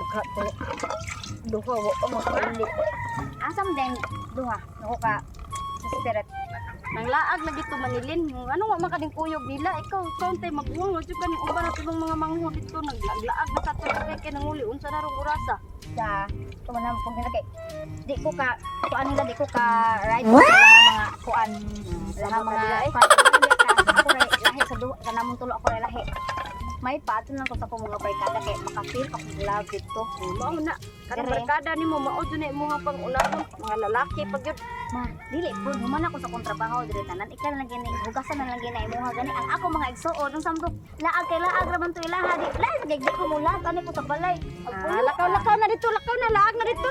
Dugha to. Duha wa pa makauli. Asa mo din duha? Nako ka sa spirit. Nanglaag lagi to Manilin. Ano wa man kading kuyog nila, ikaw ikaw tay maguwang wa jud kaning uban ato mga manghod dito naglaag na sa to kay nanguli unsa na rong orasa. Sa tuman na kung kay di ko ka kuan nila, di ko ka ride sa mga kuan sa Sabot mga na dila, eh. kuan ako ray lahi sa duha kanamong tulo, ako ray lahi. May pato lang ko sa akong mga barkada kay maka-feel ako love dito. Oh, mao na kanang Dire. barkada nimo mao jud na imong pangunahon mga lalaki pag yun. Ma, dili po human ako sa akong trabaho diri tanan. Ikaw na lang gini, hugasan na lang gini imuha gani ang ako mga igsuon ang samdok laag kay laag ra man to ilaha di laag di ko mo laag ani ko sa balay. Ah, lakaw lakaw na dito, lakaw na, laag na dito.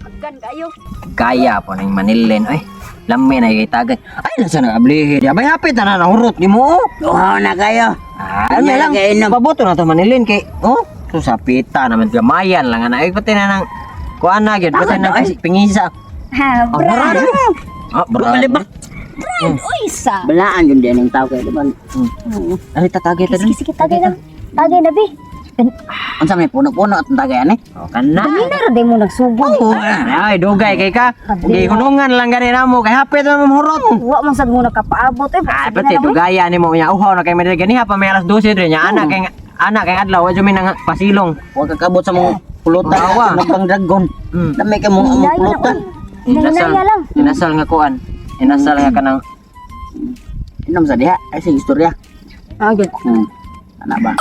Aggan kayo. Gaya po ning Manilin oy. Lami na kay tagay. Ay nasa na ablihi di. Abay hapit na nahurot nimo. Oh. Uhaw na kayo. Ah, ano lang. Paboto na to Manilin kay oh. So sa pita naman gamayan lang ana. Ay pati na nang kuan na gyud pati na pingisa. Ha, Oh, brad. Ah, brad. Balibak. Uy sa. Balaan yun din ang tao kayo. Diba? Ay tatagay ta Sige sige, tagay na. Tagay na bi. Unsa may puno-puno at tagay ani? Oh, kana. Dili ra day mo nagsugod. Oh, ay dugay kay ka. Gihunungan lang gani namo kay hapit na mamhurot. Wa man sad mo nakapaabot eh. Ah, Sige pati na lang, oy. dugaya nimo nya uhaw na kay Manila ganiha pa may alas 12 dre nya anak kay anak kay adlaw wa jud mi nang pasilong. Huwag kakabot sa mga pulutan. Awa. Nagpang dragon. Dami ka mong among Hinaya lang, pulutan. oy. Hinaya lang. Inasal nga kuan. Inasal nga kanang Inom sa diha. Ay sige istorya. Ah, gyud. Ana ba?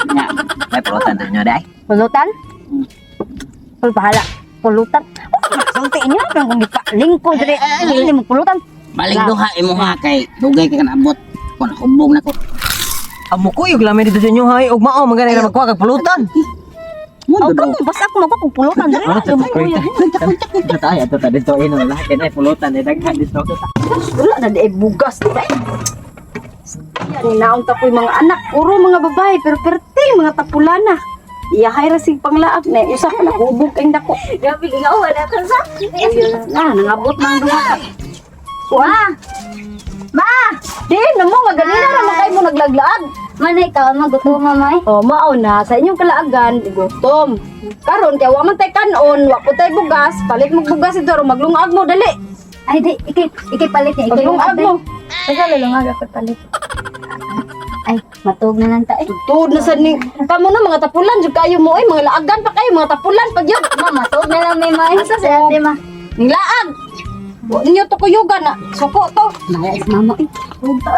Nya. Ay pulutan to nyo dai. Pulutan? Pul bahala. Pulutan. Oh, sulti inyo na kung gipa lingkod diri. Dili mo pulutan. Balik duha imo ha kay dugay ka kanabot. Kun hubog na ko. Amo ko yung lami dito sa inyo hay ug mao man gani na magkuha kag pulutan. Mo Oh, do. kamo basta ako magko pulutan diri. Ano to? Tayo ato ta dito ino lahat ay pulutan ay daghan dito. Wala na di ay bugas di ba? Yan, naong tapoy mga anak, puro mga babae, pero perting mga tapulana. Iyahay ra sig panglaag na usa ka nahubog kay dako. Grabe nga wala ka sa. Ayun na, nangabot ng duha ka. Ma! Ma! Di namo nga ganina ra man kay mo naglaglaag. Manay ka magutom mamay. Oh, mao na sa inyong kalaagan, gutom. Karon kay wa man tay kanon, wa po tay bugas, palit mo bugas ito aron maglungag mo dali. Ay di ikay ikay palit niya, ikay Maglungag mo. Basta lulungag ako palit. Ay, matug na lang ta eh. Tuod na sad ning kamo na mga tapulan jud kayo mo oy, mga laagan pa kayo, mga tapulan pag yun. Ma, matug na lang may ma. Sa si ate ma. Ning laag. Wa ninyo to kuyugan na. Suko to. Maya is mama eh. Tug ta.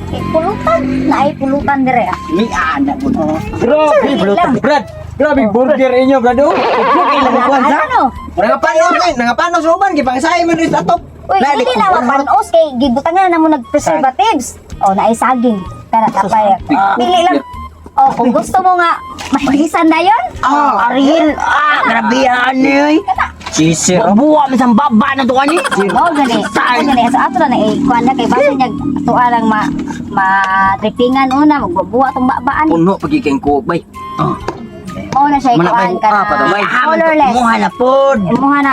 Eh, pulutan. Naay pulutan dire ah. Ni ana ko. Grabe pulutan. Brad, grabe burger inyo brad oh. Okay lang kuan sa. Ano? Nangapano kay nangapano sa uban gipangsay man rin sa atop. Uy, hindi na mapanos kay gibutangan na mo nag-preservatives. O, naay saging. Tara, tapay. Pili lang. O, kung gusto mo nga, mahisan na yun. Ah, Ariel. Ah, grabe ani oy. Cheesy. oh. Buwa mi sang baba na to ani. Oo, gani. Oo, gani. So, ato na na, eh, kuan na kay basta niya, tuwa lang ma, ma-trippingan una, magbubuha tong babaan. Puno pagi kay ko bay. Oo na siya, Mana ikuan bay? ka Ah, patabay. na. Colorless. Muha na pod. Imuha na.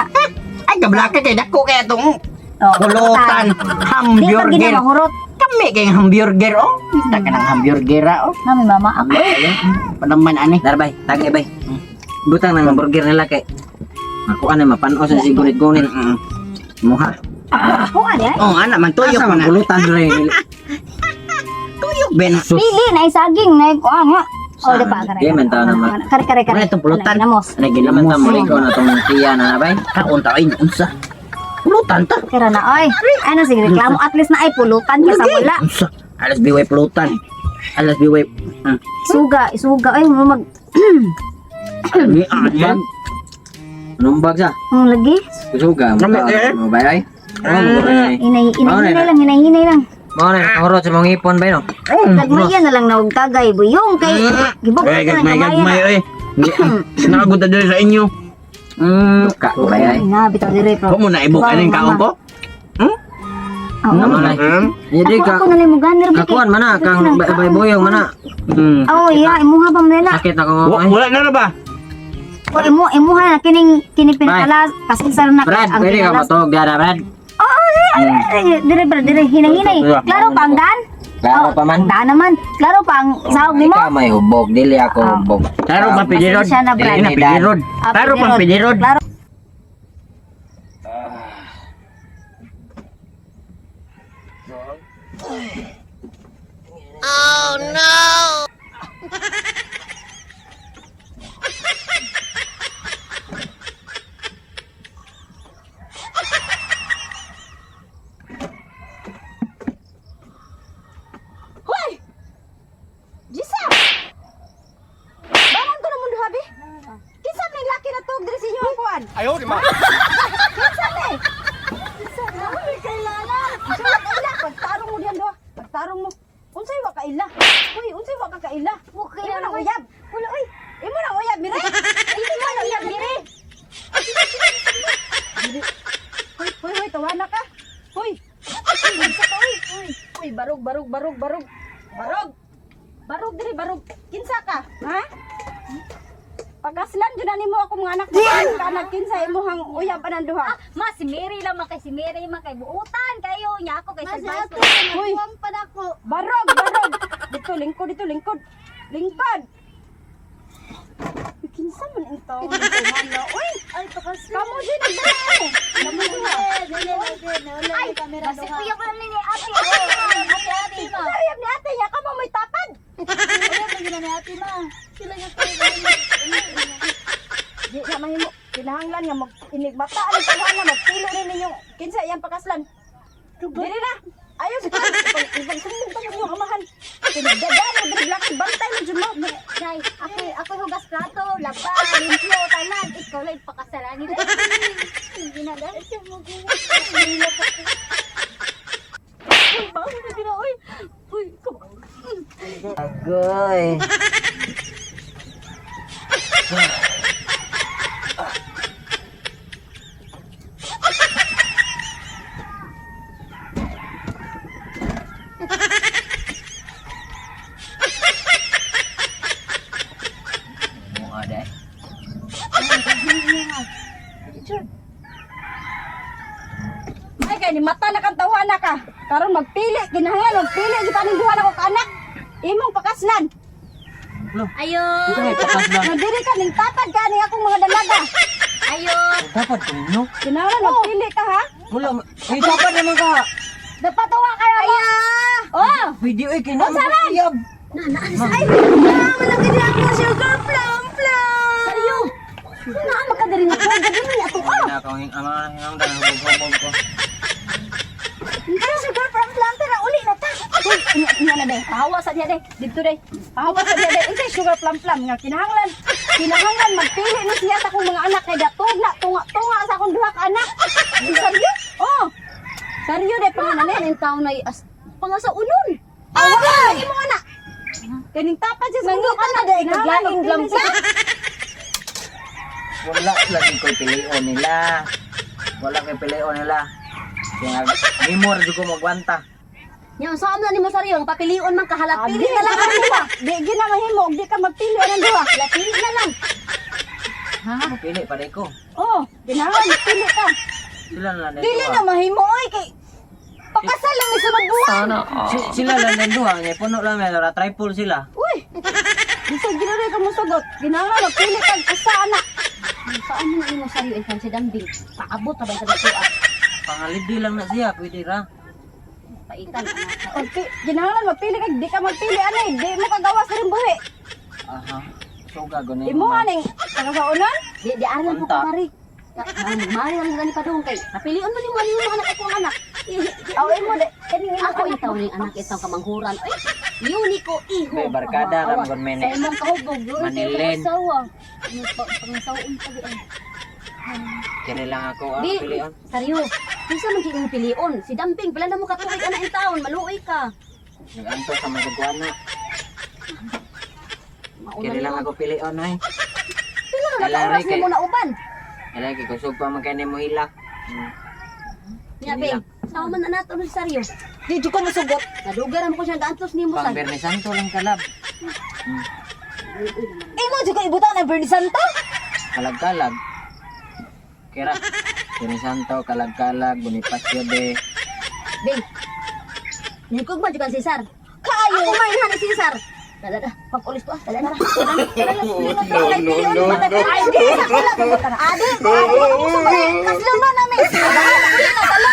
Ay gablaka kay dako kay atong Oh, pulutan Di pa hamburger. ginamahurot. Kami kay hamburger oh. Kita ka ng hamburger ah, oh. Nami mama ako. Panaman ani. Darbay, tagay bay. Butang nang burger nila kay makuan na mapanos na si gunit-gunit. Muha. Kuan ya. Oh, ana man tuyok Asa man. man pulutan dre. Tuyok ben. Pili na saging na kuan nga. Oh, di pa kare. Di man tao naman. Kare kare kare. Wala itong pulutan. Namos. Ano ginaman ta mo ikaw na tong tiya na bay. Kaon ta ay unsa. Pulutan ta. Kira na oy. Ano sige reklamo at least na ay pulutan ka sa wala. Unsa? Alas biway pulutan. Alas biway. Isuga, isuga ay mo mag Ni ani. Anong bag sa? ang lagi. Kusuga mo Kami, ka eh. mo bay ay. Oh, Inay inay Mao na hinay lang, hinay hinay lang. Mao na kahurot sa mga ipon bay no. Gagmaya na lang na og tagay buyong kay gibok Ay, ka gagmay gagmay oy. Nakaguta diri sa inyo. Ka bay ay. Nga bitaw dire Ko pro. mo na ibok aning kaon ko. Oo. Mao na. Hindi Ako ka ako na lang mo ganer ba kay. kakuan man na kang bay boyong man na. Oh, yeah, imuha pa man nila. Sakit ako ay. Wala na ra ba? O imo imuha na kining kining pinakalas kasi sa na Brad, pwede ka pinakalas. matog dara Brad. Oo, dire dire dire dire hinay-hinay. Klaro panggan. Klaro pa man. Daan naman. Klaro pa ang sahog nimo. Ikaw may hubog, dili ako hubog. Klaro pa pidirod. Pasensya na, Brad. Dili na pidirod. Ah, Klaro pa pidirod. pidirod. Klaro. Hoy! Jisa! Bangon ko na mundo, habi. Kinsa may laki na tug diri sa inyo ang kuan? Ayaw di ma. Kinsa ni? Kinsa na uy kailala. Kinsa kaila pagtarong mo diyan do. Pagtarong mo. Unsay wa kaila? Uy, unsay wa ka kaila? Wa kaila Imo na naman. uyab. Wala oy. Imo na uyab mire. Imo na uyab mire. Hoy, hoy, hoy, tawa na ka. Hoy. Uy, unsa ka, uy? Uy, uy, barog, barog, barog, barog. Barog. Barog diri, barog. Kinsa ka? Ha? Pagkaslan jud na nimo ako mga anak. Di ka anak kinsa imuhang uyab anan duha. Ah, ma si Mary lang man kay si Mary man kay buutan kayo nya ako kay sa Hoy. pa nako. Barog, barog. Dito lingkod, dito lingkod. Lingkod. Uy, kinsa man ang tao nito Uy, Ay pakaslan. kamo din nagdala. Kamo duha. Ay, basi kuya ko lang ni ate. Ate, ate, ma. Sa uyab ni ate, ya kamo may tapad. Di na mahimo. Kinahanglan nga mag inigbata ang tagaan na magpilo rin ninyong kinsa iyang pakaslan. Dili na. Ayaw sa kan. Ipagsumbong ta ninyong amahan. Pinagdagan mo diri laki bantay mo jud mo. Day, ako ako hugas plato, laba, limpyo, tanan. Ikaw lang pakasalan nito. Hindi na dahil siya mo. Uy, bago na dira, uy. Uy, come on. Agoy. Mukha dai. Ay kay ni mata na kang tawhan na ka. Karon magpili kinahanglan magpili jud kaning duha nako ka anak. Imong pakaslan. Ayo, Ito may pakaslan. Nga diri ka ning tapad ka ni akong mga dalaga. ayo. Dapat ko ninyo. Kinahanglan magpili ka ha. Wala. Ay, dapat naman ka. Dapat tawa kayo. Ayo. Oh! Pwede oy kay na uyab. Ay, naman lang gid ako sugar plum plum. Seryo. Naa makadiri na ko. Dili ni ato ah. Na akong ama hinang dang hubog ko. Ano sugar plum plum tara uli na ta. Uy, inya inya na day. Pahawa sa diya day. Dito day. Pahawa sa diya day. Unsay sugar plum plum nga kinahanglan. Kinahanglan magpili ni siya sa akong mga anak kay datog na tunga-tunga sa akong duha ka anak. Si Seryo? Oh. Seryo day pangalan Ano ni. ang taon na as pangasa unon. Awa imo anak. Kaning tapad siya sa akong anak day. Naglaing Kinahanglan Wala lagi ko'y pilion nila. Wala ko'y pilion nila. Kaya mimor jud ko magwanta. Nya unsa man nimo saryo ang papilion man kahalat Pili pili na lang ang duha. Di gina mahimo og di ka magpili anang duha. Pili na lang. Ha? Pili pa ko. Oh, kinahanglan magpili ka. Sila na lang Dili na mahimo oy kay pakasal lang ni sunod buwan. Sila lang din duha nya puno lang may ra tripod sila. Uy! Bisag ginari ka mo sugot. Kinahanglan magpili kag usa anak. Saan mo imo saryo in si Dambing? Paabot ta ba sa dito ah. Pangalidi lang na siya, pwede ra. Paitan anak. Magpi kinahanglan magpili kag di ka magpili ani, di mo kagawas rin buhi. Aha. So gago na Imo aning taga-saunan? Di di aran po Unta. kamari. Mari lang gani pa dong kay. Napilion man nimo ani yung anak ako ang anak. Aw imo di kaning imo Ako itaw ning anak itaw kamanghuran. Ay, yun ko iho. May barkada Awa, ra man Sa imong kahubog, yun kay Manilin. imong asawa. Ano pa pangasaon pa di ay. Kini lang ako ang Di, pilion. saryo. Kinsa man kay imong pilion? Si Damping pila na mo katuig ana in taon, maluoy ka. Naganto sa mga guana. Mauna Kini lang nimo. ako pilion ay. Pila na Alari ka oras kay- nimo na uban. Alay kay kusog pa man kay nimo hilak. Nya Kini be, lang. sao man na nato ni saryo. Di jud ko mosugot. Nadugar mo ko siya gaantos nimo Pang sa. Biyernes Santo lang kalab. Imo jud ko ibutang na Bernie Santa. Kalag-kalag. Kira. Biyernes Santo, kalag-kalag, Bonifacio de. Bing. Ningkog man jud kang Cesar. Ako may ni Cesar. Dala, pag-ulis ko ah. Dala na. No, no, no, no. Ay, di sa kula. Adi, adi, kasluma namin. Bahala, tala.